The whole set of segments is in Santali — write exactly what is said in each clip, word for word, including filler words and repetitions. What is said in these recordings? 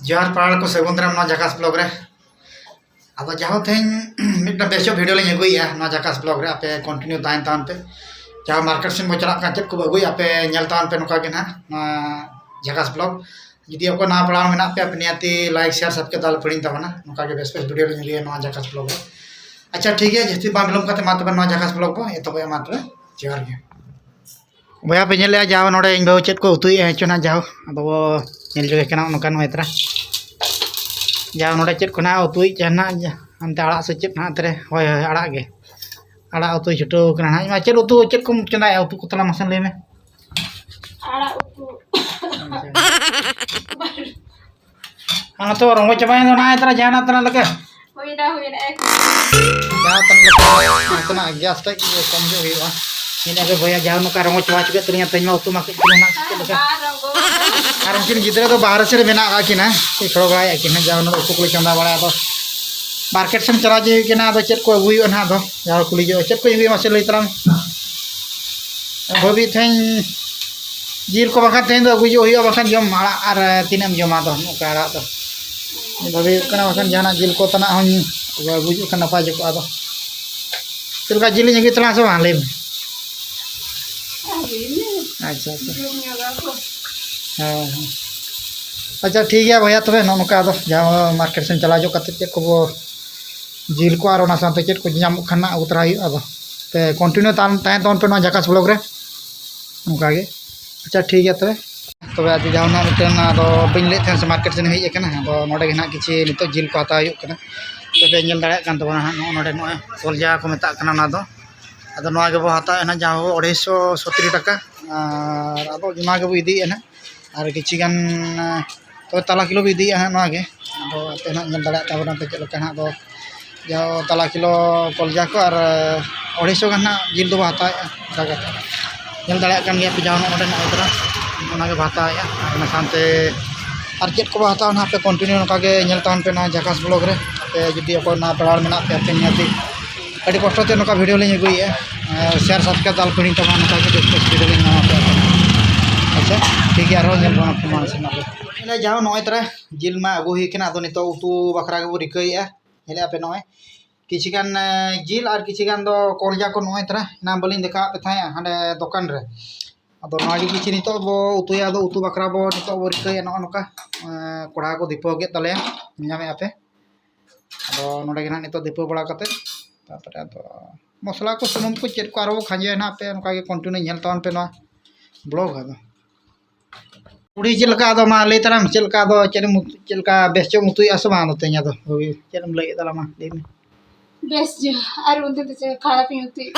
ᱡᱚᱦᱟᱨ ᱯᱟᱲᱟ ᱠᱚ, ᱥᱟᱹᱜᱩᱱ ᱫᱟᱨᱟᱢ ᱱᱚᱣᱟ ᱡᱟᱠᱟᱥ ᱵᱞᱚᱜ ᱨᱮ᱾ ᱟᱫᱚ ᱡᱟᱦᱟᱸ ᱛᱮᱦᱮᱧ ᱢᱤᱫᱴᱟᱝ ᱵᱮᱥ ᱧᱚᱜ ᱵᱷᱤᱰᱤᱭᱳ ᱞᱤᱧ ᱟᱹᱜᱩᱭᱮᱫᱼᱟ ᱱᱚᱣᱟ ᱡᱟᱠᱟᱥ ᱵᱞᱚᱜ ᱨᱮ, ᱟᱯᱮ ᱠᱚᱱᱴᱤᱱᱤᱭᱩ ᱛᱟᱦᱮᱱ ᱛᱟᱵᱚᱱ ᱯᱮ᱾ ᱡᱟᱦᱟᱸ ᱢᱟᱨᱠᱮᱴ ᱥᱮᱱ ᱵᱚ ᱪᱟᱞᱟᱜ ᱠᱟᱱᱟ, ᱪᱮᱫ ᱠᱚᱵᱚ ᱟᱹᱜᱩᱭᱟ ᱟᱯᱮ ᱧᱮᱞ ᱛᱟᱵᱚᱱ ᱯᱮ ᱱᱚᱝᱠᱟ ᱜᱮ ᱱᱟᱦᱟᱜ ᱱᱚᱣᱟ ᱡᱟᱠᱟᱥ ᱵᱞᱚᱜ᱾ ᱡᱩᱫᱤ ᱚᱠᱚᱭ ᱱᱟᱣᱟ ᱯᱟᱲᱟ ᱢᱮᱱᱟᱜ ᱯᱮᱭᱟ, ᱟᱯᱮ ᱱᱤᱭᱟᱹᱛᱤ ᱞᱟᱭᱤᱠ, ᱥᱮᱭᱟᱨ, ᱥᱟᱵᱥᱠᱨᱟᱭᱤᱵ ᱫᱚ ᱟᱞᱚ ᱯᱮ ᱦᱤᱲᱤᱧ ᱛᱟᱵᱚᱱᱟ᱾ ᱱᱚᱝᱠᱟ ᱜᱮ ᱵᱮᱥ ᱵᱮᱥ ᱵᱷᱤᱰᱤᱭᱳ ᱞᱤᱧ ᱟᱹᱜᱩᱭᱟ ᱱᱚᱣᱟ ᱡᱟᱠᱟᱥ ᱵᱞᱚᱜ ᱨᱮ᱾ ᱟᱪᱪᱷᱟ, ᱴᱷᱤᱠ ᱜᱮᱭᱟ, ᱡᱟᱹᱥᱛᱤ ᱵᱟᱝ ᱵᱤᱞᱚᱢ ᱠᱟᱛᱮ ᱢᱟ ᱛᱚᱵᱮ ᱱᱚᱣᱟ ᱡᱟᱠᱟᱥ ᱵᱞᱚᱜ ᱵᱚ ᱮᱛᱚᱦᱚᱵᱮᱜᱼᱟ᱾ ᱢᱟ ᱛᱚᱵᱮ ᱡᱚᱦᱟᱨ ᱜᱮ᱾ ᱵᱚᱭᱦᱟ ᱯᱮ ᱧᱮᱞᱮᱜᱼᱟ, ᱡᱟᱣ ᱱᱚᱰᱮ ᱤᱧ ᱵᱟᱹᱦᱩ ᱪᱮᱫ ᱠᱚ ᱩᱛᱩᱭᱮᱫᱼᱟ ᱦᱮᱸ ᱪᱚ ᱱᱟᱦᱟᱜ, ᱡᱟᱣ ᱟᱫᱚ ᱵᱚ ᱧᱮᱞ ᱡᱚᱝ ᱠᱟᱱᱟ᱾ ᱱᱚᱝᱠᱟ ᱱᱚᱜᱼᱚᱭ ᱛᱟᱨᱟ, ᱡᱟᱣ ᱱᱚᱰᱮ ᱪᱮᱫ ᱠᱚ ᱱᱟᱦᱟᱜ ᱩᱛᱩᱭᱮᱫ ᱪᱚ ᱱᱟᱦᱟᱜ, ᱦᱟᱱᱛᱮ ᱟᱲᱟᱜ ᱥᱮ ᱪᱮᱫ ᱱᱟᱦᱟᱜ ᱛᱮᱨᱮ? ᱦᱳᱭ, ᱦᱳᱭ, ᱟᱲᱟᱜ ᱜᱮ, ᱟᱲᱟᱜ ᱩᱛᱩᱭ ᱪᱷᱩᱴᱟᱹᱣ ᱠᱟᱱᱟ ᱱᱟᱦᱟᱜ᱾ ᱢᱟ, ᱪᱮᱫ ᱩᱛᱩ, ᱪᱮᱫ ᱠᱚᱢ ᱪᱚᱸᱫᱟᱭᱟ ᱩᱛᱩ ᱠᱚ ᱛᱟᱞᱟᱝ ᱢᱟᱥᱮ ᱞᱟᱹᱭ ᱢᱮ? ᱟᱲᱟᱜ ᱩᱛᱩ᱾ ᱟᱪᱪᱷᱟ᱾ ᱟᱨ ᱱᱚᱛᱮ ᱨᱚᱸᱜᱚ ᱪᱟᱵᱟᱭᱮᱱ ᱫᱚ ᱱᱟᱦᱟᱜ ᱛᱟᱨᱟ ᱡᱟᱦᱟᱱᱟᱜ ᱛᱟᱨᱟ ᱞᱮᱠᱟ᱾ ᱦᱩᱭᱱᱟ, ᱦᱩᱭᱱᱟ, ᱮᱠ᱾ ᱡᱟᱦᱟᱸ ᱛᱟᱦᱮᱸ ᱞᱮᱠᱟ ᱱᱟᱥᱮᱱᱟᱜ ᱜᱮᱥ ᱴᱟᱜ ᱜᱮ ᱠᱚᱢ ᱧᱚᱜ ᱦᱩᱭᱩᱜᱼᱟ᱾ ᱤᱱᱟᱹ ᱜᱮ ᱵᱚᱭᱦᱟ, ᱡᱟᱦᱟᱸ ᱱᱚᱝᱠᱟ ᱨᱚᱸᱜᱚ ᱪᱟᱵᱟ ᱦᱚᱪᱚ ᱠᱮᱫ ᱛᱟᱹᱞᱤᱧᱟ ᱛᱮᱦᱮᱧ ᱢᱟ ᱩᱛᱩ ᱢᱟ ᱠᱟᱹᱡ ᱪᱩᱞᱩᱝ ᱱᱟᱜ ᱪᱮᱫ ᱞᱮᱠᱟ? ᱟᱨ ᱨᱚᱸᱜᱚ᱾ ᱟᱨ ᱩᱱᱠᱤᱱ ᱜᱤᱫᱽᱨᱟᱹ ᱫᱚ ᱵᱟᱦᱨᱮ ᱥᱮᱫ ᱨᱮ ᱢᱮᱱᱟᱜ ᱟᱠᱟᱫ ᱠᱤᱱᱟ, ᱠᱟᱹᱡ ᱠᱷᱚᱲᱚ ᱵᱟᱲᱟᱭᱮᱫ ᱠᱤᱱᱟ, ᱡᱟᱦᱟᱸ ᱱᱚᱰᱮ ᱩᱛᱩ ᱠᱚᱞᱮ ᱪᱚᱸᱫᱟ ᱵᱟᱲᱟᱭᱟ᱾ ᱟᱫᱚ ᱢᱟᱨᱠᱮᱴ ᱥᱮᱫ ᱪᱟᱞᱟᱣ ᱡᱮ ᱦᱩᱭᱩᱜ ᱠᱟᱱᱟ, ᱟᱫᱚ ᱪᱮᱫ ᱠᱚ ᱟᱹᱜᱩ ᱦᱩᱭᱩᱜᱼᱟ ᱱᱟᱦᱟᱜ, ᱟᱫᱚ ᱡᱟᱦᱟᱸ ᱠᱩᱞᱤ ᱡᱚᱜ, ᱪᱮᱫ ᱠᱚ ᱟᱹᱜᱩᱭᱟ ᱢᱟᱥᱮ ᱞᱟᱹᱭ ᱛᱟᱞᱟᱝ ᱢᱮ᱾ ᱵᱷᱟᱹᱵᱤ, ᱛᱮᱦᱮᱧ ᱡᱤᱞ ᱠᱚ ᱵᱟᱝᱠᱷᱟᱱ ᱛᱮᱦᱮᱧ ᱫᱚ ᱟᱹᱜᱩ ᱦᱩᱭᱩᱜᱼᱟ, ᱵᱟᱝᱠᱷᱟᱱ ᱡᱚᱢ ᱟᱲᱟᱜ ᱟᱨ ᱛᱤᱱᱟᱹᱜ ᱮᱢ ᱡᱚᱢᱟ ᱟᱫᱚ ᱱᱚᱝᱠᱟ ᱟᱲᱟᱜ ᱫᱚ᱾ ᱵᱷᱟᱹᱵᱤ ᱦᱩᱭᱩᱜ ᱠᱟᱱᱟ, ᱵᱟᱝᱠᱷᱟᱱ ᱡᱟᱦᱟᱱᱟᱜ ᱡᱤᱞ ᱠᱚ ᱛᱟᱱᱟᱜ ᱦᱚᱸᱧ ᱟᱹᱜᱩ ᱦᱩᱭᱩᱜ ᱠᱷᱟᱱ ᱱᱟᱯᱟᱭ ᱡᱚᱜᱼᱟ᱾ ᱟᱫᱚ ᱪᱮᱫ ᱞᱮᱠᱟ ᱡᱤᱞ ᱤᱧ ᱟᱹᱜᱩᱭ ᱛᱟᱞᱟᱝ ᱥᱮ ᱵᱟᱝ, ᱞᱟᱹᱭ ᱢᱮ᱾ ᱟᱪᱪᱷᱟ, ᱟᱪᱪᱷᱟ᱾ ᱦᱮᱸ, ᱦᱮᱸ᱾ ᱟᱪᱪᱷᱟ, ᱴᱷᱤᱠ ᱜᱮᱭᱟ ᱵᱚᱭᱦᱟ, ᱛᱚᱵᱮ ᱱᱚᱜᱼᱚ ᱱᱚᱝᱠᱟ ᱟᱫᱚ ᱡᱟᱦᱟᱸ ᱢᱟᱨᱠᱮᱴ ᱥᱮᱱ ᱪᱟᱞᱟᱣ ᱧᱚᱜ ᱠᱟᱛᱮ ᱪᱮᱫ ᱠᱚᱵᱚ ᱡᱤᱞ ᱠᱚ ᱟᱨ ᱚᱱᱟ ᱥᱟᱶᱛᱮ ᱪᱮᱫ ᱠᱚ ᱧᱟᱢᱚᱜ ᱠᱷᱟᱱ ᱱᱟᱜ ᱟᱹᱜᱩ ᱛᱚᱨᱟ ᱦᱩᱭᱩᱜᱼᱟ᱾ ᱟᱫᱚ ᱯᱮ ᱠᱚᱱᱴᱤᱱᱤᱭᱩ ᱛᱟᱦᱮᱱ, ᱛᱟᱦᱮᱱ ᱛᱟᱵᱚᱱ ᱯᱮ ᱱᱚᱣᱟ ᱡᱟᱠᱟᱥ ᱵᱞᱚᱜ ᱨᱮ᱾ ᱚᱱᱠᱟ ᱜᱮ᱾ ᱟᱪᱪᱷᱟ, ᱴᱷᱤᱠ ᱜᱮᱭᱟ ᱛᱚᱵᱮ᱾ ᱛᱚᱵᱮ ᱟᱫᱚ ᱡᱟᱦᱟᱸ ᱱᱟᱜ ᱢᱤᱫᱴᱮᱱ, ᱟᱫᱚ ᱵᱟᱹᱧ ᱞᱟᱹᱭᱮᱫ ᱛᱟᱦᱮᱱ ᱥᱮ, ᱢᱟᱨᱠᱮᱴ ᱥᱮᱫ ᱦᱮᱡ ᱟᱠᱟᱱᱟ᱾ ᱟᱫᱚ ᱱᱚᱰᱮ ᱜᱮ ᱱᱟᱜ ᱠᱤᱪᱷᱩ ᱱᱤᱛᱚᱜ ᱡᱤᱞ ᱠᱚ ᱦᱟᱛᱟᱣ ᱦᱩᱭᱩᱜ ᱠᱟᱱᱟ᱾ ᱛᱚᱵᱮ ᱧᱮᱞ ᱫᱟᱲᱮᱭᱟᱜ ᱠᱟᱱ ᱛᱟᱵᱚᱱᱟ ᱦᱟᱸᱜ, ᱱᱚᱜᱼᱚ ᱱᱚᱰᱮ ᱱᱚᱜᱼᱚᱭ ᱠᱚᱞᱡᱟ ᱠᱚ ᱢᱮᱛᱟᱜ ᱠᱟᱱᱟ ᱚᱱᱟ ᱫᱚ᱾ ᱟᱫᱚ ᱱᱚᱣᱟ ᱜᱮᱵᱚ ᱦᱟᱛᱟᱣᱮᱫᱼᱟ ᱱᱟᱜ, ᱡᱟᱦᱟᱸ ᱟᱹᱲᱟᱹᱭᱥᱚ ᱥᱚᱛᱛᱨᱤ ᱴᱟᱠᱟ᱾ ᱟᱨ ᱟᱫᱚ ᱚᱱᱟ ᱜᱮᱵᱚ ᱤᱫᱤᱭᱮᱫᱼᱟ ᱱᱟᱜ᱾ ᱟᱨ ᱠᱤᱪᱷᱤ ᱜᱟᱱ, ᱛᱚᱵᱮ ᱛᱟᱞᱟ ᱠᱤᱞᱳ ᱵᱚ ᱤᱫᱤᱭᱮᱫᱼᱟ ᱦᱟᱸᱜ ᱱᱚᱣᱟ ᱜᱮ᱾ ᱟᱫᱚ ᱟᱯᱮ ᱱᱟᱜ ᱧᱮᱞ ᱫᱟᱲᱮᱭᱟᱜ ᱛᱟᱵᱚᱱᱟ ᱯᱮ ᱪᱮᱫ ᱞᱮᱠᱟ ᱱᱟᱜ᱾ ᱟᱫᱚ ᱡᱟᱦᱟᱸ ᱛᱟᱞᱟ ᱠᱤᱞᱳ ᱠᱚᱞᱡᱟ ᱠᱚ ᱟᱨ ᱟᱹᱲᱟᱹᱭᱥᱚ ᱜᱟᱱ ᱱᱟᱜ ᱡᱤᱞ ᱫᱚᱵᱚ ᱦᱟᱛᱟᱣᱮᱫᱼᱟ, ᱚᱱᱠᱟ ᱠᱟᱛᱮ᱾ ᱧᱮᱞ ᱫᱟᱲᱮᱭᱟᱜ ᱠᱟᱱ ᱜᱮᱭᱟ ᱯᱮ, ᱡᱟᱦᱟᱸ ᱱᱚᱜᱼᱚ ᱱᱚᱰᱮ ᱱᱚᱜᱼᱚᱭ ᱛᱚᱨᱟ ᱚᱱᱟ ᱜᱮᱵᱚ ᱦᱟᱛᱟᱣᱮᱫᱼᱟ᱾ ᱟᱨ ᱚᱱᱟ ᱥᱟᱶᱛᱮ ᱟᱨ ᱪᱮᱫ ᱠᱚᱵᱚ ᱦᱟᱛᱟᱣᱟ ᱱᱟᱜ, ᱯᱮ ᱠᱚᱱᱴᱤᱱᱤᱭᱩ ᱱᱚᱝᱠᱟ ᱜᱮ ᱧᱮᱞ ᱛᱟᱵᱚᱱ ᱯᱮ ᱱᱚᱣᱟ ᱡᱟᱠᱟᱥ ᱵᱞᱚᱜ ᱨᱮ᱾ ᱟᱯᱮ ᱡᱩᱫᱤ ᱚᱠᱚᱭ ᱱᱟᱣᱟ ᱯᱮᱲᱟ ᱦᱚᱲ ᱢᱮᱱᱟᱜ ᱯᱮᱭᱟ, ᱟᱯᱮ ᱱᱤᱦᱟᱹᱛᱤ ᱟᱹᱰᱤ ᱠᱚᱥᱴᱚ ᱛᱮ ᱱᱚᱝᱠᱟ ᱵᱷᱤᱰᱤᱭᱳ ᱞᱤᱧ ᱟᱹᱜᱩᱭᱮᱫᱼᱟ᱾ ᱟᱨ ᱥᱮᱭᱟᱨ, ᱥᱟᱵᱥᱠᱨᱟᱭᱤᱵ ᱫᱚ ᱟᱞᱚ ᱯᱮ ᱦᱤᱲᱤᱧ ᱛᱟᱵᱚᱱᱟ, ᱱᱚᱝᱠᱟ ᱜᱮ ᱵᱮᱥ ᱵᱮᱥ ᱵᱷᱤᱰᱤᱭᱳ ᱞᱤᱧ ᱮᱢᱟᱣᱟᱯᱮᱭᱟ᱾ ᱟᱪᱪᱷᱟ, ᱴᱷᱤᱠ ᱜᱮᱭᱟ, ᱟᱨᱦᱚᱸ ᱧᱮᱞ ᱵᱚᱱᱟ ᱯᱷᱚᱨᱢᱟᱱ ᱥᱮᱱᱟᱜ ᱫᱚ᱾ ᱧᱮᱞᱮ ᱡᱟᱦᱟᱸ ᱱᱚᱜᱼᱚᱭ ᱛᱟᱨᱟ ᱡᱤᱞ ᱢᱟ ᱟᱹᱜᱩ ᱦᱩᱭ ᱠᱟᱱᱟ, ᱟᱫᱚ ᱱᱤᱛᱚᱜ ᱩᱛᱩ ᱵᱟᱠᱷᱨᱟ ᱜᱮᱵᱚ ᱨᱤᱠᱟᱹᱭᱮᱫᱼᱟ᱾ ᱧᱮᱞᱮᱫᱼᱟ ᱯᱮ ᱱᱚᱜᱼᱚᱭ ᱠᱤᱪᱷᱤ ᱜᱟᱱ ᱮ, ᱡᱤᱞ ᱟᱨ ᱠᱤᱪᱷᱤ ᱜᱟᱱ ᱫᱚ ᱠᱚᱞᱡᱟ ᱠᱚ ᱱᱚᱜᱼᱚᱭ ᱛᱟᱨᱟ ᱮᱱᱟᱝ ᱵᱟᱹᱞᱤᱧ ᱫᱮᱠᱷᱟᱣᱟᱫ ᱯᱮ ᱛᱟᱦᱮᱸᱫᱼᱟ ᱦᱟᱸᱰᱮ ᱫᱚᱠᱟᱱ ᱨᱮ᱾ ᱟᱫᱚ ᱱᱚᱣᱟ ᱜᱮ ᱠᱤᱪᱷᱤ ᱱᱤᱛᱚᱜ ᱵᱚ ᱩᱛᱩᱭᱟ, ᱟᱫᱚ ᱩᱛᱩ ᱵᱟᱠᱷᱨᱟ ᱵᱚ ᱱᱤᱛᱚᱜ ᱵᱚ ᱨᱤᱠᱟᱹᱭᱟ ᱱᱚᱜᱼᱚ ᱱᱚᱝᱠᱟ᱾ ᱮ, ᱠᱚᱲᱦᱟ ᱠᱚ ᱫᱷᱤᱯᱟᱹᱣ ᱠᱮᱫ ᱛᱟᱞᱮᱭᱟ, ᱧᱟᱢᱮᱫᱼᱟ ᱯᱮ᱾ ᱟᱫᱚ ᱱᱚᱰᱮ ᱜᱮ ᱱᱟᱦᱟᱜ ᱱᱤᱛᱚᱜ ᱫᱷᱤᱯᱟᱹᱣ ᱵᱟᱲᱟ ᱠᱟᱛᱮ, ᱛᱟᱨᱯᱚᱨᱮ ᱟᱫᱚ ᱢᱚᱥᱞᱟ ᱠᱚ ᱥᱩᱱᱩᱢ ᱠᱚ ᱪᱮᱫ ᱠᱚ ᱟᱨᱚ ᱵᱚ ᱠᱷᱟᱸᱡᱚᱭᱟ ᱱᱟᱦᱟᱜ, ᱯᱮ ᱚᱱᱠᱟ ᱜᱮ continue ᱧᱮᱞ ᱛᱟᱵᱚᱱ ᱯᱮ ᱱᱚᱣᱟ vlog ᱟᱫᱚ᱾ ᱠᱩᱲᱤ ᱪᱮᱫ ᱞᱮᱠᱟ ᱟᱫᱚ ᱢᱟ ᱞᱟᱹᱭ ᱛᱟᱞᱟᱝ ᱢᱮ, ᱪᱮᱫ ᱞᱮᱠᱟ ᱟᱫᱚ ᱪᱮᱫ ᱮᱢ ᱩᱛᱩ-, ᱪᱮᱫ ᱞᱮᱠᱟ ᱵᱮᱥ ᱪᱚᱢ ᱩᱛᱩᱭᱮᱫᱼᱟ ᱥᱮ ᱵᱟᱝ ᱟᱫᱚ ᱛᱮᱦᱮᱧ ᱟᱫᱚ? ᱦᱳᱭ, ᱪᱮᱫ ᱮᱢ ᱞᱟᱹᱭᱮᱫ ᱛᱟᱞᱟᱝ ᱢᱟ ᱞᱟᱹᱭ ᱢᱮ᱾ ᱵᱮᱥ ᱡᱚ, ᱟᱨ ᱚᱱᱛᱮ ᱫᱚ ᱪᱮᱫ ᱠᱷᱟᱨᱟᱯ ᱤᱧ ᱩᱛᱩᱭᱮᱫ?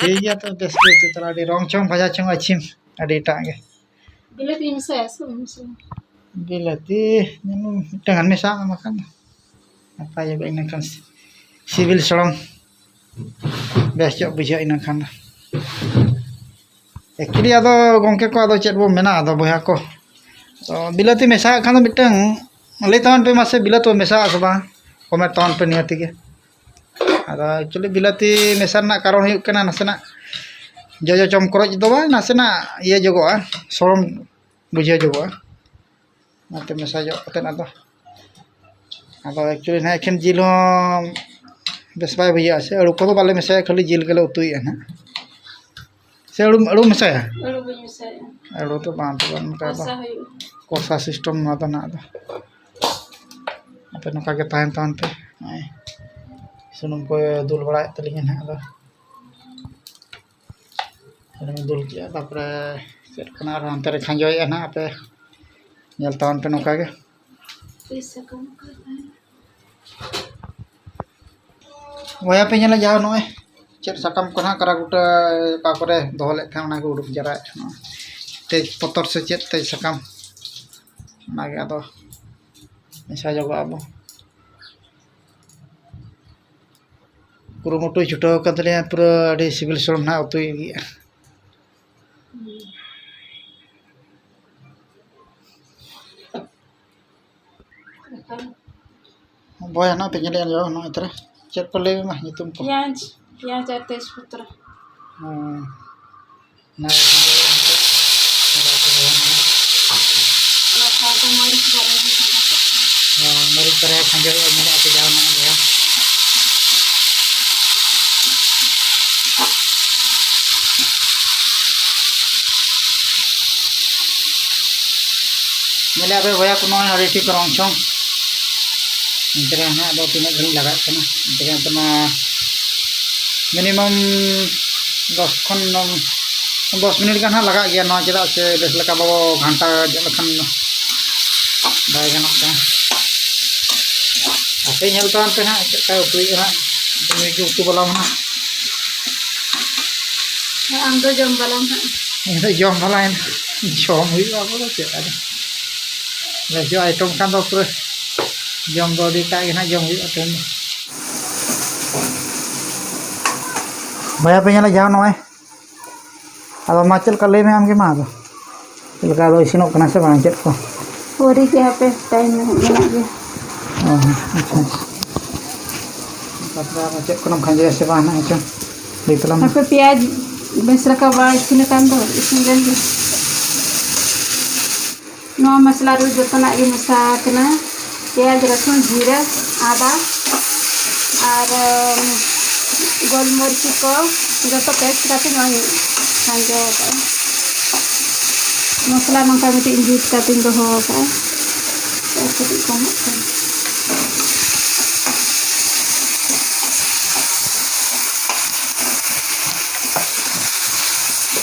ᱴᱷᱤᱠ ᱜᱮᱭᱟ ᱛᱚ, ᱵᱮᱥ ᱜᱮ ᱩᱛᱩ ᱛᱟᱞᱟᱝ, ᱟᱹᱰᱤ ᱨᱚᱝ ᱪᱷᱚᱝ ᱵᱷᱟᱡᱟ ᱪᱷᱚᱝ ᱟᱹᱪᱷᱤᱢ, ᱟᱹᱰᱤ ᱮᱴᱟᱜ ᱜᱮ᱾ ᱵᱤᱞᱟᱹᱛᱤᱧ ᱢᱮᱥᱟᱭᱟ ᱥᱮ ᱵᱟᱹᱧ ᱢᱮᱥᱟᱭᱟ? ᱵᱤᱞᱟᱹᱛᱤ ᱢᱤᱫᱴᱟᱝ ᱜᱟᱱ ᱢᱮᱥᱟᱜ ᱢᱮ ᱵᱟᱠᱷᱟᱱ ᱫᱚ᱾ ᱱᱟᱯᱟᱭᱚᱜᱼᱟ ᱤᱱᱟᱹᱠᱷᱟᱱ ᱥᱤᱵᱤᱞ ᱥᱚᱲᱚᱢ ᱵᱮᱥ ᱧᱚᱜ ᱵᱩᱡᱷᱟᱹᱜᱼᱟ ᱤᱱᱟᱹᱠᱷᱟᱱ ᱫᱚ᱾ Actually ᱟᱫᱚ ᱜᱚᱢᱠᱮ ᱠᱚ ᱟᱫᱚ ᱪᱮᱫ ᱵᱚ ᱢᱮᱱᱟ ᱟᱫᱚ ᱵᱚᱭᱦᱟ ᱠᱚ, ᱛᱚ ᱵᱤᱞᱟᱹᱛᱤ ᱢᱮᱥᱟᱣᱟᱜ ᱠᱷᱟᱱ ᱫᱚ ᱢᱤᱫᱴᱟᱝ ᱞᱟᱹᱭ ᱛᱟᱵᱚᱱ ᱯᱮ ᱢᱟᱥᱮ ᱵᱤᱞᱟᱹᱛᱤ ᱵᱚ ᱢᱮᱥᱟᱣᱟᱜᱼᱟ ᱥᱮ ᱵᱟᱝ? Comment ᱛᱟᱵᱚᱱ ᱯᱮ ᱱᱤᱭᱟᱹ ᱛᱮᱜᱮ᱾ ᱟᱫᱚ actually ᱵᱤᱞᱟᱹᱛᱤ ᱢᱮᱥᱟ ᱨᱮᱱᱟᱜ ᱠᱟᱨᱚᱱ ᱦᱩᱭᱩᱜ ᱠᱟᱱᱟ ᱱᱟᱥᱮᱱᱟᱜ ᱡᱚᱡᱚ ᱪᱚᱢᱠᱚᱨᱚᱡ ᱫᱚ ᱵᱟᱝ, ᱱᱟᱥᱮᱱᱟᱜ ᱤᱭᱟᱹ ᱧᱚᱜᱚᱜᱼᱟ, ᱥᱚᱲᱚᱢ ᱵᱩᱡᱷᱟᱹᱣ ᱧᱚᱜᱚᱜᱼᱟ᱾ ᱚᱱᱟᱛᱮ ᱢᱮᱥᱟ ᱧᱚᱜ ᱠᱟᱛᱮᱫ ᱟᱫᱚ, ᱟᱫᱚ actually ᱱᱟᱦᱟᱜ ᱮᱠᱷᱮᱱ ᱡᱤᱞ ᱦᱚᱸ ᱵᱮᱥ ᱵᱟᱭ ᱵᱩᱡᱷᱟᱹᱜᱼᱟ ᱥᱮ, ᱟᱹᱞᱩ ᱠᱚᱫᱚ ᱵᱟᱞᱮ ᱢᱮᱥᱟᱭᱟ, ᱠᱷᱟᱹᱞᱤ ᱡᱤᱞ ᱜᱮᱞᱮ ᱩᱛᱩᱭᱮᱫᱼᱟ ᱱᱟᱦᱟᱜ᱾ ᱥᱮ ᱟᱹᱞᱩ, ᱟᱹᱞᱩ ᱢᱮᱥᱟᱭᱟ? ᱟᱹᱞᱩ ᱵᱟᱹᱧ ᱢᱮᱥᱟᱭᱟ᱾ ᱟᱹᱞᱩ ᱫᱚ ᱵᱟᱝ, ᱫᱚ ᱵᱟᱝ, ᱱᱚᱝᱠᱟ ᱫᱚ ᱠᱚᱥᱟ ᱦᱩᱭᱩᱜᱼᱟ᱾ ᱠᱚᱥᱟ system ᱱᱚᱣᱟ ᱫᱚ ᱱᱟᱦᱟᱜ ᱫᱚ᱾ ᱟᱯᱮ ᱱᱚᱝᱠᱟ ᱜᱮ ᱛᱟᱦᱮᱱ ᱛᱟᱵᱚᱱ ᱯᱮ᱾ ᱱᱚᱜᱼᱚᱭ ᱥᱩᱱᱩᱢ ᱠᱚ ᱫᱩᱞ ᱵᱟᱲᱟᱭᱮᱫ ᱛᱟᱹᱞᱤᱧᱟ ᱱᱟᱦᱟᱜ ᱟᱫᱚ᱾ ᱟᱨᱮᱧ ᱫᱩᱞ ᱠᱮᱜᱼᱟ, ᱛᱟᱨᱯᱚᱨᱮ ᱪᱮᱫ ᱠᱟᱱᱟ ᱟᱨᱦᱚᱸ ᱦᱟᱱᱛᱮ ᱨᱮ ᱠᱷᱟᱸᱡᱚᱭᱮᱜᱼᱟ ᱱᱟᱦᱟᱜ, ᱟᱯᱮ ᱧᱮᱞ ᱛᱟᱵᱚᱱ ᱯᱮ ᱱᱚᱝᱠᱟ ᱜᱮ᱾ ᱵᱚᱭᱦᱟ ᱯᱮ ᱧᱮᱞᱟ ᱡᱟᱦᱟᱸ ᱱᱚᱜᱼᱚᱭ ᱪᱮᱫ ᱥᱟᱠᱟᱢ ᱠᱚ ᱱᱟᱦᱟᱜ ᱠᱟᱨᱟ ᱠᱩᱴᱟᱹ ᱚᱠᱟ ᱠᱚᱨᱮ ᱫᱚᱦᱚ ᱞᱮᱫ ᱛᱟᱦᱮᱸ ᱚᱱᱟ ᱠᱚ ᱩᱰᱩᱠ ᱡᱟᱣᱨᱟᱭᱮᱫ ᱛᱟᱦᱮᱱᱟ, ᱛᱮᱡᱽ ᱯᱚᱛᱚᱨ ᱥᱮ ᱪᱮᱫ ᱛᱮᱡᱽ ᱥᱟᱠᱟᱢ, ᱚᱱᱟᱜᱮ ᱟᱫᱚ ᱢᱮᱥᱟ ᱧᱚᱜᱚᱜ ᱟᱵᱚ᱾ ᱠᱩᱨᱩᱢᱩᱴᱩᱭ ᱪᱷᱩᱴᱟᱹᱣ ᱟᱠᱟᱱ ᱛᱟᱞᱮᱭᱟ, ᱯᱩᱨᱟᱹ ᱟᱹᱰᱤ ᱥᱤᱵᱤᱞ ᱥᱚᱲᱚᱢ ᱱᱟᱦᱟᱜ ᱩᱛᱩᱭ ᱞᱟᱹᱜᱤᱫ᱾ ᱵᱚᱭᱦᱟ ᱱᱟᱦᱟᱜ ᱯᱮ ᱧᱮᱞᱮᱫᱼᱟ ᱱᱚᱜᱼᱚᱭ ᱛᱚᱨᱟ ᱪᱮᱫ ᱠᱚ ᱞᱟᱹᱭ ᱢᱮ ᱧᱩᱛᱩᱢ ᱠᱚ᱾ ᱯᱮᱸᱭᱟᱡᱽ, ᱯᱮᱸᱭᱟᱡᱽ ᱟᱨ ᱛᱮᱡᱽ ᱯᱚᱛᱨᱚ᱾ ᱦᱮᱸ᱾ ᱱᱟᱦᱟᱜ ᱯᱨᱟᱭ ᱠᱷᱟᱸᱡᱚ ᱧᱮᱞᱚᱜᱼᱟ ᱯᱮ ᱡᱟᱦᱟᱱᱟᱜ ᱜᱮ᱾ ᱧᱮᱞᱮᱫ ᱯᱮ ᱵᱚᱭᱦᱟ ᱠᱚ, ᱱᱚᱜᱼᱚᱭ ᱟᱹᱰᱤ ᱴᱷᱤᱠ ᱨᱚᱝ ᱪᱷᱚᱝ᱾ ᱮᱱᱛᱮ ᱨᱮᱦᱚᱸ ᱟᱫᱚ ᱛᱤᱱᱟᱹᱜ ᱜᱷᱟᱹᱲᱤᱡ ᱞᱟᱜᱟᱜ ᱠᱟᱱᱟ, ᱮᱱᱛᱮ ᱨᱮᱦᱚᱸ ᱛᱚ ᱱᱚᱣᱟ minimum ᱫᱚᱥ ᱠᱷᱚᱱ ᱫᱚᱥ ᱢᱤᱱᱤᱴ ᱜᱟᱱ ᱦᱟᱸᱜ ᱞᱟᱜᱟᱜ ᱜᱮᱭᱟ ᱱᱚᱣᱟ, ᱪᱮᱫᱟᱜ ᱥᱮ ᱵᱮᱥ ᱞᱮᱠᱟ ᱵᱟᱵᱚ ᱜᱷᱟᱱᱴᱟ ᱧᱚᱜ ᱞᱮᱠᱷᱟᱱ ᱵᱟᱭ ᱜᱟᱱᱚᱜ ᱠᱟᱱᱟ᱾ ᱟᱯᱮ ᱧᱮᱞ ᱛᱟᱵᱚᱱ ᱯᱮ ᱦᱟᱸᱜ ᱪᱮᱫ ᱞᱮᱠᱟ ᱩᱛᱩᱭ ᱠᱟᱱᱟ, ᱩᱛᱩ ᱵᱟᱞᱟ ᱢᱟ ᱦᱟᱸᱜ᱾ ᱟᱢ ᱫᱚ ᱡᱚᱢ ᱵᱟᱞᱟᱢ ᱦᱟᱸᱜ᱾ ᱤᱧ ᱫᱚ ᱡᱚᱢ ᱵᱟᱞᱟᱭᱮᱱᱟ, ᱡᱚᱢ ᱦᱩᱭᱩᱜᱼᱟ ᱟᱵᱚ ᱫᱚ ᱪᱮᱫ ᱟᱫᱚ᱾ ᱵᱮᱥ ᱧᱚᱜ item ᱠᱷᱟᱱ ᱫᱚ ᱯᱩᱨᱟᱹ ᱡᱚᱢ ᱫᱚ ᱟᱹᱰᱤ ᱮᱴᱟᱜ ᱜᱮ ᱱᱟᱦᱟᱜ ᱡᱚᱢ ᱦᱩᱭᱩᱜᱼᱟ ᱛᱮᱦᱮᱧ ᱫᱚ᱾ ᱵᱚᱭᱦᱟ ᱯᱮ ᱧᱮᱞᱟ ᱡᱟᱦᱟᱸ ᱱᱚᱜᱼᱚᱭ, ᱟᱫᱚ ᱢᱟ ᱪᱮᱫ ᱞᱮᱠᱟ ᱞᱟᱹᱭ ᱢᱮ ᱟᱢᱜᱮ ᱢᱟ ᱟᱫᱚ᱾ ᱪᱮᱫ ᱞᱮᱠᱟ ᱟᱫᱚ ᱤᱥᱤᱱᱚᱜ ᱠᱟᱱᱟ ᱥᱮ ᱵᱟᱝ ᱪᱮᱫ ᱠᱚ? ᱟᱹᱣᱨᱤ ᱜᱮ ᱦᱟᱯᱮ, time ᱢᱮᱱᱟᱜ ᱜᱮᱭᱟ᱾ ᱚ, ᱟᱪᱪᱷᱟ, ᱟᱪᱪᱷᱟ᱾ ᱛᱟᱨᱯᱚᱨᱮ ᱟᱨᱚ ᱪᱮᱫ ᱠᱚᱨᱮᱢ ᱠᱷᱟᱸᱡᱚᱭᱟ ᱥᱮ ᱵᱟᱝ ᱱᱟᱦᱟᱜ ᱪᱚᱝ? ᱞᱟᱹᱭ ᱛᱟᱞᱟᱝ ᱢᱮ᱾ ᱦᱟᱯᱮ ᱯᱮᱸᱭᱟᱡᱽ ᱵᱮᱥ ᱞᱮᱠᱟ ᱵᱟᱭ ᱤᱥᱤᱱ ᱟᱠᱟᱱ ᱫᱚ, ᱤᱥᱤᱱ ᱞᱮᱱ ᱜᱮ᱾ ᱱᱚᱣᱟ ᱢᱚᱥᱞᱟ ᱨᱮ ᱡᱚᱛᱚᱱᱟᱜ ᱜᱮ ᱢᱮᱥᱟ ᱟᱠᱟᱱᱟ, ᱯᱮᱸᱭᱟᱡᱽ, ᱨᱟᱹᱥᱩᱱ, ᱡᱤᱨᱟᱹ, ᱟᱫᱟ ᱟᱨ, ᱩᱢ, ᱜᱳᱞᱢᱚᱨᱤᱪ ᱠᱚ ᱡᱚᱛᱚ paste ᱠᱟᱛᱮ ᱱᱚᱣᱟᱧ ᱠᱷᱟᱸᱡᱚ ᱟᱠᱟᱫᱼᱟ᱾ ᱢᱚᱥᱞᱟ ᱱᱚᱝᱠᱟ ᱢᱤᱫᱴᱤᱡ ᱤᱧ ᱡᱩᱛ ᱠᱟᱛᱮᱧ ᱫᱚᱦᱚ ᱟᱠᱟᱫᱼᱟ᱾ ᱟᱨ ᱠᱟᱹᱴᱤᱡ ᱠᱚᱢᱚᱜ ᱠᱟᱱᱟ᱾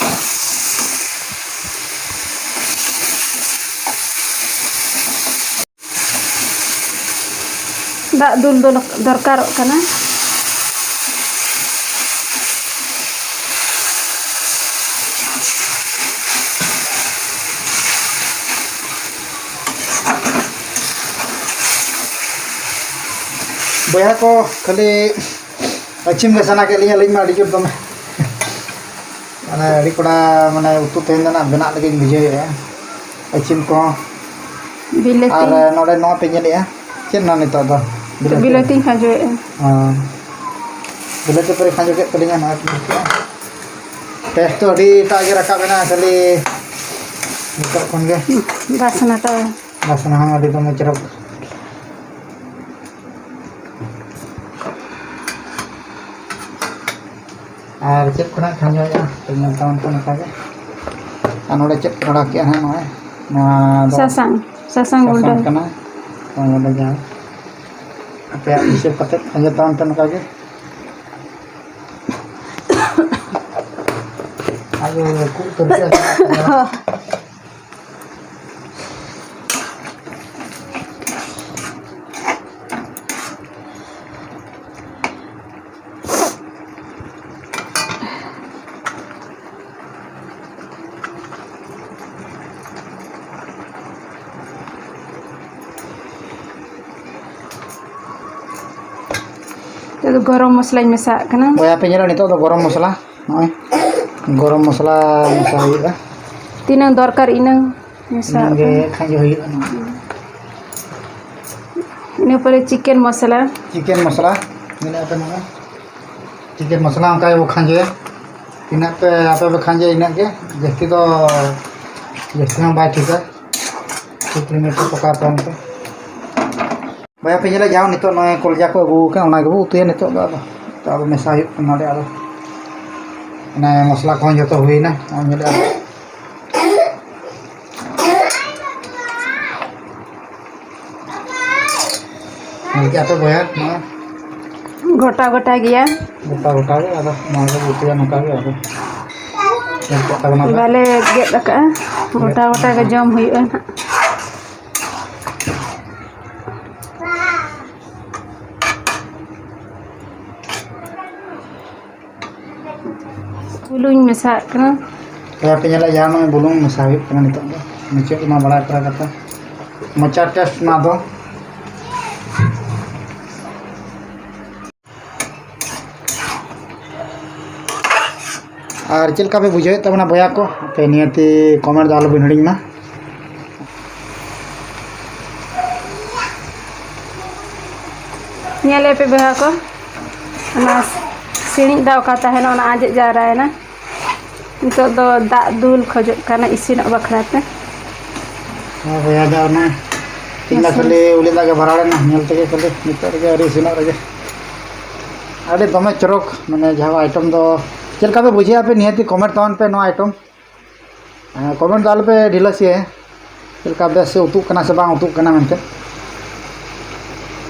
ᱫᱟᱜ ᱫᱩᱞ ᱫᱚ ᱫᱚᱨᱠᱟᱨᱚᱜ ᱠᱟᱱᱟ᱾ ᱵᱚᱭᱦᱟ ᱠᱚ, ᱠᱷᱟᱹᱞᱤ ᱟᱹᱪᱷᱤᱢ ᱜᱮ ᱥᱟᱱᱟ ᱠᱮᱫ ᱞᱤᱧᱟ ᱟᱹᱞᱤᱧ ᱢᱟ ᱟᱹᱰᱤ ᱡᱳᱨ ᱫᱚᱢᱮ᱾ ᱢᱟᱱᱮ ᱟᱹᱰᱤ ᱠᱚᱲᱟ, ᱢᱟᱱᱮ ᱩᱛᱩ ᱛᱮᱦᱮᱧ ᱫᱚ ᱱᱟᱜ ᱵᱮᱱᱟᱜ ᱞᱟᱹᱜᱤᱫ ᱤᱧ ᱵᱩᱡᱷᱟᱹᱣᱮᱫᱼᱟ᱾ ᱟᱹᱪᱷᱤᱢ ᱠᱚᱦᱚᱸ᱾ ᱵᱤᱞᱟᱹᱛᱤ᱾ ᱟᱨ ᱱᱚᱰᱮ ᱱᱚᱣᱟ ᱯᱮ ᱧᱮᱞᱮᱫᱼᱟ, ᱪᱮᱫ ᱱᱚᱣᱟ ᱱᱤᱛᱚᱜ ᱫᱚ? ᱵᱤᱞᱟᱹᱛᱤ᱾ ᱵᱤᱞᱟᱹᱛᱤᱧ ᱠᱷᱟᱸᱡᱚᱭᱮᱫᱼᱟ᱾ ᱦᱮᱸ᱾ ᱵᱤᱞᱟᱹᱛᱤ ᱯᱮ ᱠᱷᱟᱸᱡᱚ ᱠᱮᱫ ᱛᱟᱹᱞᱤᱧᱟ, ᱱᱚᱣᱟ ᱯᱮ ᱧᱮᱞ ᱠᱮᱫᱼᱟ᱾ Taste ᱫᱚ ᱟᱹᱰᱤ ᱮᱴᱟᱜ ᱜᱮ ᱨᱟᱠᱟᱵ ᱮᱱᱟ, ᱠᱷᱟᱹᱞᱤ ᱱᱤᱛᱚᱜ ᱠᱷᱚᱱ ᱜᱮ᱾ ᱵᱟᱥᱱᱟ ᱛᱚ᱾ ᱵᱟᱥᱱᱟ ᱦᱚᱸ ᱟᱹᱰᱤ ᱫᱚᱢᱮ ᱪᱚᱨᱚᱠ᱾ ᱟᱨ ᱪᱮᱫ ᱠᱚ ᱱᱟᱜ ᱠᱷᱟᱸᱡᱚᱭᱮᱫᱼᱟ, ᱯᱮ ᱧᱮᱞ ᱛᱟᱵᱚᱱ ᱠᱟᱱᱟ ᱚᱱᱠᱟ ᱜᱮ᱾ ᱟᱨ ᱱᱚᱰᱮ ᱪᱮᱫ ᱠᱚ ᱨᱟᱲᱟ ᱠᱮᱜᱼᱟ ᱱᱟᱜ ᱱᱚᱜᱼᱚᱭ? ᱱᱚᱣᱟ ᱫᱚ ᱥᱟᱥᱟᱝ, ᱥᱟᱥᱟᱝ ᱥᱟᱥᱟᱝ ᱜᱩᱸᱰᱟᱹ᱾ ᱠᱟᱱᱟ᱾ ᱱᱚᱣᱟ ᱫᱚ ᱡᱟᱦᱟᱸ ᱟᱯᱮᱭᱟᱜ ᱦᱤᱥᱟᱹᱵ ᱠᱟᱛᱮ ᱠᱷᱟᱸᱡᱚ ᱛᱟᱵᱚᱱ ᱯᱮ ᱱᱚᱝᱠᱟ ᱜᱮ᱾ ᱟᱫᱚ ᱠᱷᱩᱵ ᱛᱚᱨᱠᱟᱨ᱾ ᱱᱤᱛᱚᱜ ᱫᱚ ᱜᱚᱨᱚᱢ ᱢᱚᱥᱞᱟᱧ ᱢᱮᱥᱟᱣᱟᱜ ᱠᱟᱱᱟ᱾ ᱵᱚᱭᱦᱟ ᱯᱮ ᱧᱮᱞᱟ, ᱱᱤᱛᱚᱜ ᱫᱚ ᱜᱚᱨᱚᱢ ᱢᱚᱥᱞᱟ, ᱱᱚᱜᱼᱚᱭ ᱜᱚᱨᱚᱢ ᱢᱚᱥᱞᱟ ᱢᱮᱥᱟ ᱦᱩᱭᱩᱜᱼᱟ᱾ ᱛᱤᱱᱟᱹᱝ ᱫᱚᱨᱠᱟᱨ ᱤᱱᱟᱹᱝ ᱢᱮᱥᱟᱣᱟᱜ ᱤᱱᱟᱹᱝ ᱜᱮ ᱠᱟᱱᱟ᱾ ᱠᱷᱟᱸᱡᱚ ᱦᱩᱭᱩᱜᱼᱟ ᱱᱚᱣᱟ᱾ ᱤᱱᱟᱹ ᱯᱚᱨᱮ ᱪᱤᱠᱮᱱ ᱢᱚᱥᱞᱟ᱾ ᱪᱤᱠᱮᱱ ᱢᱚᱥᱞᱟ ᱢᱮᱱᱟᱜᱼᱟ ᱯᱮ ᱱᱚᱣᱟ᱾ ᱪᱤᱠᱮᱱ ᱢᱚᱥᱞᱟ ᱚᱱᱠᱟ ᱜᱮᱵᱚ ᱠᱷᱟᱸᱡᱚᱭᱟ᱾ ᱛᱤᱱᱟᱹᱜ ᱯᱮ ᱟᱯᱮ ᱯᱮ ᱠᱷᱟᱸᱡᱚᱭᱟ ᱤᱱᱟᱹᱜ ᱜᱮ, ᱡᱟᱹᱥᱛᱤ ᱫᱚ, ᱡᱟᱹᱥᱛᱤ ᱦᱚᱸ ᱵᱟᱭ ᱴᱷᱤᱠᱟ᱾ ᱴᱷᱤᱠ ᱞᱤᱢᱤᱴ ᱨᱮ ᱯᱚᱠᱟᱣ ᱛᱟᱦᱮᱱ ᱯᱮ᱾ ᱵᱚᱭᱦᱟ ᱯᱮ ᱧᱮᱞᱟ, ᱡᱟᱦᱟᱸ ᱱᱤᱛᱚᱜ ᱱᱚᱜᱼᱚᱭ ᱠᱚᱞᱡᱟ ᱠᱚ ᱟᱹᱜᱩ ᱟᱠᱟᱫ, ᱚᱱᱟ ᱜᱮᱵᱚ ᱩᱛᱩᱭᱟ ᱱᱤᱛᱚᱜ ᱫᱚ᱾ ᱟᱫᱚ ᱱᱤᱛᱚᱜ ᱟᱵᱚ ᱢᱮᱥᱟ ᱦᱩᱭᱩᱜ ᱠᱟᱱᱟ ᱱᱚᱰᱮ᱾ ᱟᱫᱚ ᱢᱟᱱᱮ ᱢᱚᱥᱞᱟ ᱠᱚᱦᱚᱸ ᱡᱚᱛᱚ ᱦᱩᱭᱱᱟ, ᱱᱚᱜᱼᱚᱭ ᱧᱮᱞᱮᱫᱼᱟ᱾ ᱧᱮᱞ ᱠᱮᱜᱼᱟ ᱯᱮ ᱵᱚᱭᱦᱟ, ᱱᱚᱣᱟ ᱜᱚᱴᱟ ᱜᱚᱴᱟ ᱜᱮᱭᱟ᱾ ᱜᱚᱴᱟ ᱜᱚᱴᱟ ᱜᱮ, ᱟᱫᱚ ᱱᱚᱣᱟ ᱜᱮ ᱩᱛᱩᱭᱟ ᱱᱚᱝᱠᱟ ᱜᱮ, ᱟᱫᱚ ᱧᱮᱞ ᱠᱮᱜ ᱛᱟᱵᱚᱱᱟ ᱯᱮ᱾ ᱵᱟᱞᱮ ᱜᱮᱫ ᱟᱠᱟᱜᱼᱟ, ᱜᱚᱴᱟ ᱜᱚᱴᱟ ᱜᱮ ᱡᱚᱢ ᱦᱩᱭᱩᱜᱼᱟ ᱱᱟᱦᱟᱜ᱾ ᱵᱩᱞᱩᱝ ᱢᱮᱥᱟᱜ ᱠᱟᱱᱟ᱾ ᱛᱚ, ᱟᱯᱮ ᱧᱮᱞᱟ, ᱡᱟᱦᱟᱸ ᱱᱚᱜᱼᱚᱭ ᱵᱩᱞᱩᱝ ᱢᱮᱥᱟ ᱦᱩᱭᱩᱜ ᱠᱟᱱᱟ ᱱᱤᱛᱚᱜ ᱫᱚ᱾ ᱢᱩᱪᱟᱹᱫ ᱨᱮᱢᱟ ᱵᱟᱲᱟᱭ ᱠᱚᱨᱟ ᱠᱟᱛᱷᱟ, ᱢᱚᱪᱟ ᱴᱮᱥᱴ ᱚᱱᱟ ᱫᱚ᱾ ᱟᱨ ᱪᱮᱫ ᱞᱮᱠᱟ ᱯᱮ ᱵᱩᱡᱷᱟᱹᱣᱮᱫ ᱛᱟᱵᱚᱱᱟ ᱵᱚᱭᱦᱟ ᱠᱚ? ᱟᱯᱮ ᱱᱤᱭᱟᱹᱛᱤ ᱠᱚᱢᱮᱱᱴ ᱫᱚ ᱟᱞᱚ ᱵᱤᱱ ᱦᱤᱲᱤᱧ ᱢᱟ᱾ ᱧᱮᱞᱮ ᱯᱮ ᱵᱚᱭᱦᱟ ᱠᱚ, ᱚᱱᱟ ᱥᱤᱬᱤᱡ ᱫᱟᱜ ᱚᱠᱟ ᱛᱟᱦᱮᱱᱟ, ᱚᱱᱟ ᱟᱸᱡᱮᱫ ᱡᱟᱣᱨᱟᱭᱮᱱᱟ᱾ ᱱᱤᱛᱚᱜ ᱫᱚ ᱫᱟᱜ ᱫᱩᱞ ᱠᱷᱚᱡᱚᱜ ᱠᱟᱱᱟ ᱤᱥᱤᱱᱚᱜ ᱵᱟᱠᱷᱨᱟ ᱛᱮ᱾ ᱦᱮᱸ ᱵᱚᱭᱦᱟ, ᱫᱚ ᱚᱱᱟ ᱛᱤᱦᱤᱧ ᱫᱚ ᱢᱟᱥᱮ᱾ ᱠᱷᱟᱹᱞᱤ ᱩᱞᱤ ᱫᱟᱜ ᱜᱮ ᱵᱷᱟᱨᱟᱣ ᱞᱮᱱᱟ, ᱧᱮᱞ ᱛᱮᱜᱮ ᱠᱷᱟᱹᱞᱤ ᱱᱤᱛᱚᱜ ᱨᱮᱜᱮ ᱟᱹᱣᱨᱤ ᱤᱥᱤᱱᱚᱜ ᱨᱮᱜᱮ ᱟᱹᱰᱤ ᱫᱚᱢᱮ ᱪᱚᱨᱚᱠ, ᱢᱟᱱᱮ ᱡᱟᱦᱟᱸ ᱟᱭᱴᱮᱢ ᱫᱚ ᱪᱮᱫ ᱞᱮᱠᱟ ᱯᱮ ᱵᱩᱡᱷᱟᱹᱣᱟ ᱯᱮ? ᱱᱤᱦᱟᱹᱛ ᱜᱮ comment ᱛᱟᱵᱚᱱ ᱯᱮ ᱱᱚᱣᱟ item᱾ ᱦᱮᱸ, comment ᱫᱚ ᱟᱞᱚᱯᱮ ᱰᱷᱤᱞᱟᱹᱥ ᱜᱮᱭᱟ, ᱪᱮᱫ ᱞᱮᱠᱟ ᱵᱮᱥ ᱩᱛᱩᱜ ᱠᱟᱱᱟ ᱥᱮ ᱵᱟᱝ ᱩᱛᱩᱜ ᱠᱟᱱᱟ ᱢᱮᱱᱛᱮ᱾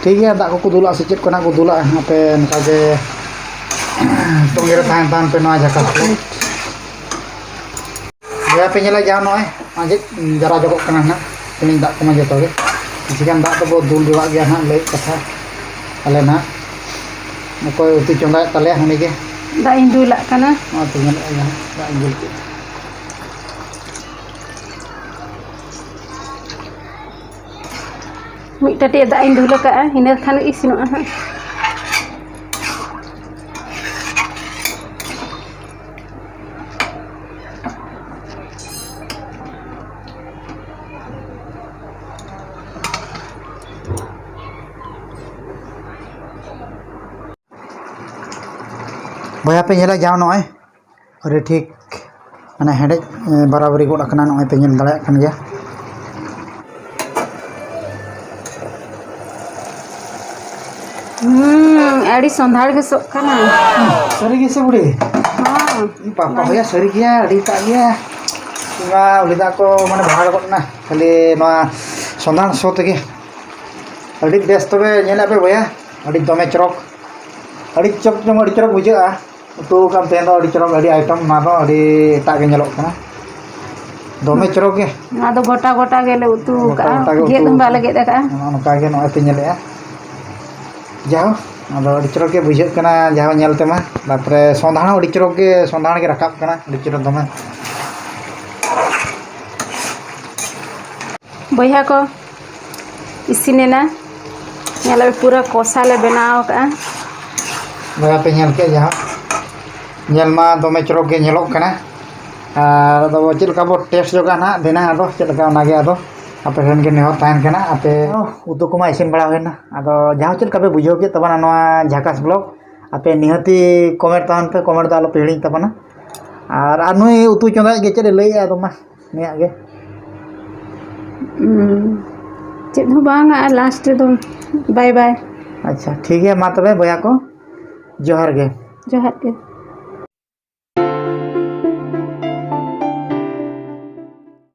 ᱴᱷᱤᱠ ᱜᱮᱭᱟ, ᱫᱟᱜ ᱠᱚᱠᱚ ᱫᱩᱞᱟᱜᱼᱟ ᱥᱮ ᱪᱮᱫ ᱠᱚ ᱱᱟᱜ ᱠᱚ ᱫᱩᱞᱟᱜᱼᱟ, ᱟᱯᱮ ᱱᱚᱝᱠᱟ ᱜᱮ ᱛᱚᱸᱜᱮ ᱨᱮ ᱛᱟᱦᱮᱱ ᱛᱟᱵᱚᱱ ᱯᱮ ᱱᱚᱣᱟ ᱡᱷᱟᱠᱟᱥ ᱠᱚ᱾ ᱵᱚᱭᱦᱟ ᱯᱮ ᱧᱮᱞᱟ ᱡᱟᱦᱟᱸ ᱱᱚᱜᱼᱚᱭ ᱟᱸᱡᱮᱫ ᱡᱟᱨᱟ ᱡᱚᱜᱚᱜ ᱠᱟᱱᱟ ᱱᱟᱜ, ᱛᱮᱦᱮᱧ ᱫᱟᱜ ᱠᱚᱢᱟ ᱡᱚᱛᱚ ᱜᱮ᱾ ᱠᱤᱪᱷᱩ ᱜᱟᱱ ᱫᱟᱜ ᱫᱚᱵᱚ ᱫᱩᱞ ᱡᱚᱜᱟᱜ ᱜᱮᱭᱟ ᱱᱟᱜ, ᱞᱟᱹᱭ ᱠᱟᱛᱷᱟ ᱟᱞᱮ ᱱᱟᱜ᱾ ᱚᱠᱚᱭ ᱩᱛᱩ ᱪᱚᱸᱫᱟᱭᱮᱫ ᱛᱟᱞᱮᱭᱟ ᱩᱱᱤ ᱜᱮ᱾ ᱫᱟᱜ ᱤᱧ ᱫᱩᱞᱟᱜ ᱠᱟᱱᱟ᱾ ᱱᱚᱣᱟ ᱯᱮ ᱧᱮᱞᱮᱫᱼᱟ ᱡᱟᱦᱟᱸ ᱫᱟᱜ ᱤᱧ ᱫᱩᱞ ᱠᱮᱫ᱾ ᱢᱤᱫ ᱴᱟᱹᱴᱤᱭᱟᱹ ᱫᱟᱜ ᱤᱧ ᱫᱩᱞ ᱟᱠᱟᱫᱼᱟ, ᱤᱱᱟᱹ ᱠᱷᱟᱱ ᱜᱮ ᱤᱥᱤᱱᱚᱜᱼᱟ ᱦᱟᱸᱜ᱾ ᱵᱚᱭᱦᱟ ᱯᱮ ᱧᱮᱞᱟ ᱡᱟᱦᱟᱸ ᱱᱚᱜᱼᱚᱭ ᱟᱹᱰᱤ ᱴᱷᱤᱠ ᱢᱟᱱᱮ ᱦᱮᱰᱮᱡ, ᱮ, ᱵᱟᱨᱟᱵᱟᱨᱤ ᱜᱚᱫ ᱟᱠᱟᱱᱟ, ᱱᱚᱜᱼᱚᱭ ᱯᱮ ᱧᱮᱞ ᱫᱟᱲᱮᱭᱟᱜ ᱠᱟᱱ ᱜᱮᱭᱟ᱾ ᱦᱩᱸ, ᱟᱹᱰᱤ ᱥᱚᱸᱫᱷᱟᱲ ᱜᱮ ᱥᱚᱜ ᱠᱟᱱᱟ᱾ ᱥᱟᱹᱨᱤ ᱜᱮ ᱥᱮ ᱵᱩᱰᱷᱤ? ᱦᱚᱸ᱾ ᱤᱧ ᱯᱟᱯᱟ ᱦᱚᱭᱟ ᱥᱟᱹᱨᱤ ᱜᱮᱭᱟ, ᱟᱹᱰᱤ ᱮᱴᱟᱜ ᱜᱮᱭᱟ᱾ ᱤᱧ ᱢᱟ ᱩᱞᱤ ᱫᱟᱜ ᱠᱚ ᱢᱟᱱᱮ ᱵᱟᱦᱟ ᱜᱚᱫ ᱮᱱᱟ, ᱠᱷᱟᱹᱞᱤ ᱱᱚᱣᱟ ᱥᱚᱸᱫᱷᱟᱲ ᱥᱚ ᱛᱮᱜᱮ᱾ ᱟᱹᱰᱤ ᱵᱮᱥ ᱛᱚᱵᱮ ᱧᱮᱞᱮᱫ ᱯᱮ ᱵᱚᱭᱦᱟ, ᱟᱹᱰᱤ ᱫᱚᱢᱮ ᱪᱚᱨᱚᱠ, ᱟᱹᱰᱤ ᱪᱚᱠ ᱪᱚᱝ, ᱟᱹᱰᱤ ᱪᱚᱨᱚᱠ ᱵᱩᱡᱷᱟᱹᱜᱼᱟ᱾ ᱩᱛᱩ ᱟᱠᱟᱱ ᱛᱮᱦᱮᱧ ᱫᱚ ᱟᱹᱰᱤ ᱪᱚᱨᱚᱠ, ᱟᱹᱰᱤ item, ᱱᱚᱣᱟ ᱫᱚ ᱟᱹᱰᱤ ᱮᱴᱟᱜ ᱜᱮ ᱧᱮᱞᱚᱜ ᱠᱟᱱᱟ, ᱫᱚᱢᱮ ᱪᱚᱨᱚᱠ ᱜᱮ᱾ ᱱᱚᱣᱟ ᱫᱚ ᱜᱚᱴᱟ ᱜᱚᱴᱟ ᱜᱮᱞᱮ ᱩᱛᱩ ᱜᱚᱴᱟ ᱟᱠᱟᱜᱼᱟ, ᱜᱚᱴᱟ ᱜᱮ ᱜᱮᱫ ᱩᱛᱩ᱾ ᱦᱚᱸ ᱵᱟᱞᱮ ᱜᱮᱫ ᱟᱠᱟᱜᱼᱟ᱾ ᱱᱚᱜᱼᱚ ᱱᱚᱝᱠᱟ ᱜᱮ ᱱᱚᱜᱼᱚᱭ ᱯᱮ ᱧᱮᱞᱮᱜᱼᱟ᱾ ᱡᱟᱦᱳ, ᱟᱫᱚ ᱟᱹᱰᱤ ᱪᱚᱨᱚᱠ ᱜᱮ ᱵᱩᱡᱷᱟᱹᱜ ᱠᱟᱱᱟ ᱡᱟᱦᱳ ᱧᱮᱞ ᱛᱮᱢᱟ, ᱛᱟᱨᱯᱚᱨᱮ ᱥᱚᱸᱫᱷᱟᱲ ᱦᱚᱸ ᱟᱹᱰᱤ ᱪᱚᱨᱚᱠ ᱜᱮ, ᱥᱚᱸᱫᱷᱟᱲ ᱜᱮ ᱨᱟᱠᱟᱵ ᱠᱟᱱᱟ, ᱟᱹᱰᱤ ᱪᱚᱨᱚᱠ ᱫᱚᱢᱮ᱾ ᱵᱚᱭᱦᱟ ᱠᱚ, ᱤᱥᱤᱱᱮᱱᱟ᱾ ᱧᱮᱞᱚᱜ ᱯᱩᱨᱟᱹ ᱠᱚᱥᱟ ᱞᱮ ᱵᱮᱱᱟᱣ ᱟᱠᱟᱜᱼᱟ᱾ ᱵᱚᱭᱦᱟ ᱯᱮ ᱧᱮᱞ ᱠᱮᱫ ᱡᱟᱦᱟᱸ, ᱧᱮᱞ ᱢᱟ ᱫᱚᱢᱮ ᱪᱚᱨᱚᱠ ᱜᱮ ᱧᱮᱞᱚᱜ ᱠᱟᱱᱟ᱾ ᱟᱨ ᱟᱫᱚ ᱪᱮᱫ ᱞᱮᱠᱟ ᱵᱚ taste ᱧᱚᱜᱟ ᱱᱟᱦᱟᱜ ᱫᱷᱤᱱᱟᱹᱝ, ᱟᱫᱚ ᱪᱮᱫ ᱞᱮᱠᱟ ᱚᱱᱟᱜᱮ ᱟᱫᱚ ᱟᱯᱮ ᱴᱷᱮᱱ ᱜᱮ ᱱᱮᱦᱚᱨ ᱛᱟᱦᱮᱱ ᱠᱟᱱᱟ᱾ ᱟᱯᱮ ᱩᱛᱩ ᱠᱚᱢᱟ ᱤᱥᱤᱱ ᱵᱟᱲᱟ ᱦᱩᱭᱱᱟ, ᱟᱫᱚ ᱡᱟᱦᱟᱸ ᱪᱮᱫ ᱞᱮᱠᱟ ᱯᱮ ᱵᱩᱡᱷᱟᱹᱣ ᱠᱮᱫ ᱛᱟᱵᱚᱱᱟ ᱱᱚᱣᱟ ᱡᱷᱟᱠᱟᱥ vlog, ᱟᱯᱮ ᱱᱤᱦᱟᱹᱛᱤ comment ᱛᱟᱵᱚᱱ ᱯᱮ, comment ᱫᱚ ᱟᱞᱚ ᱯᱮ ᱦᱤᱲᱤᱧ ᱛᱟᱵᱚᱱᱟ᱾ ᱟᱨ, ᱟᱨ ᱱᱩᱭ ᱩᱛᱩ ᱪᱚᱸᱫᱟᱭᱤᱡ ᱜᱮ ᱪᱮᱫ ᱮ ᱞᱟᱹᱭᱮᱫᱼᱟ ᱟᱫᱚ ᱢᱟ? ᱩᱱᱤᱭᱟᱜ ᱜᱮ᱾ ᱦᱩᱸ, ᱪᱮᱫ ᱦᱚᱸ ᱵᱟᱝᱟ, ᱟᱨ last ᱨᱮᱫᱚ bye bye᱾ ᱟᱪᱪᱷᱟ, ᱴᱷᱤᱠ ᱜᱮᱭᱟ, ᱢᱟ ᱛᱚᱵᱮ ᱵᱚᱭᱦᱟ ᱠᱚ, ᱡᱚᱦᱟᱨ ᱜᱮ᱾ ᱡᱚᱦᱟᱨ ᱜᱮ᱾